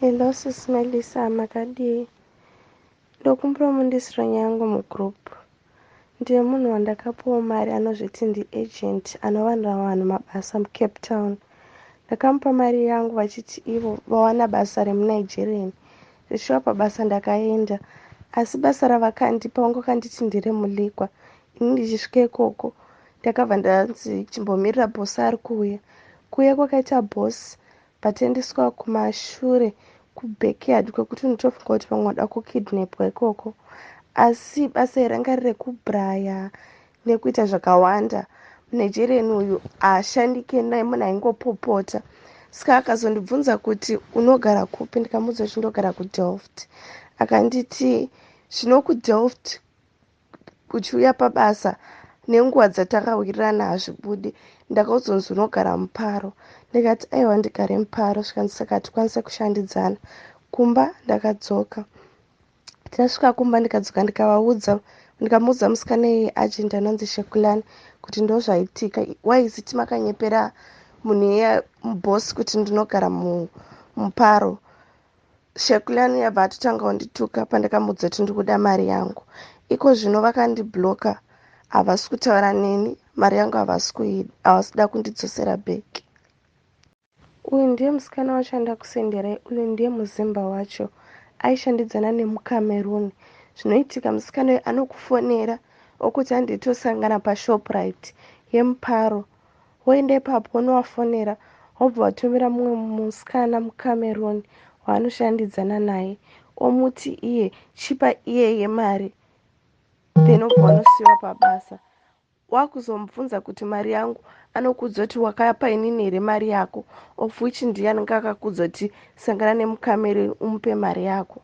Hello Sis Melissa, makadii? Ndokumbira mundisiro yangu mugroup. Ndiye munhu wandakapiwa mari anozviti ndiagent anovanira vanhu mabasa muCape Town. Ndakamupa mari yangu vachiti ivo vawana basa remuNigerian. Zvishuwa pabasa ndakaenda, asi basa ravakandipa vanga vakanditi nderemulikwa. Ini ndichisvika ikoko ndakabva ndanzi chimbomirira bhosi ari kuuya. Kuuya kwakaita bhosi bvatendeswa kumashure kubackyard kwekuti unotofunga kuti pamwe wada kukidnapwa ikoko. Asi basa iri ranga riri rekubraya nekuita zvakawanda. MuNigerian uyu haashandike naye, munhu aingopopota. Saka akazondibvunza kuti unogara kupi, ndikamuudza kuti ndogara kuDelft. Akanditi zvino kuDelft uchiuya pabasa nenguva dzatakawirirana hazvibudi. Ndakauzonzi unogara muParo. Ndikati aiwa, ndigare muParo. Zvikanzi saka hatikwanise kushandidzana. Kumba ndakadzoka. Tasvika kumba ndikadzoka ndikavaudza, ndikamuudza musikana iyeye agent anonzi Shekulani kuti ndozvaitika. Waiziti makanyepera munhu iye mubosi kuti ndinogara muParo. Shekulani yabva atotanga kundituka pandakamuudza kuti ndikuda mari yangu. Iko zvino vakandibloka, havasi kutaura neni, mari yangu havasi kuda kundidzosera back. Uyu ndiye musikana wacho andakusenderai. Uyu ndiye muzimba wacho, aishandidzana nemuCameroon. Zvinoitika, musikana uyu anokufonera okuti handitosangana paShoprite yemuParo. Woenda ipapo unovafonera, wobva watumira mumwe musikana muCameroon waanoshandidzana naye, omuti iye chipa iyeye mari, then obva wanosiyiwa pabasa. Wakuzomubvunza kuti mari yangu, anokuudza kuti wakapa inini here mari yako, of which ndiye anenge akakuudza kuti sangana nemuCameroon umupe mari yako.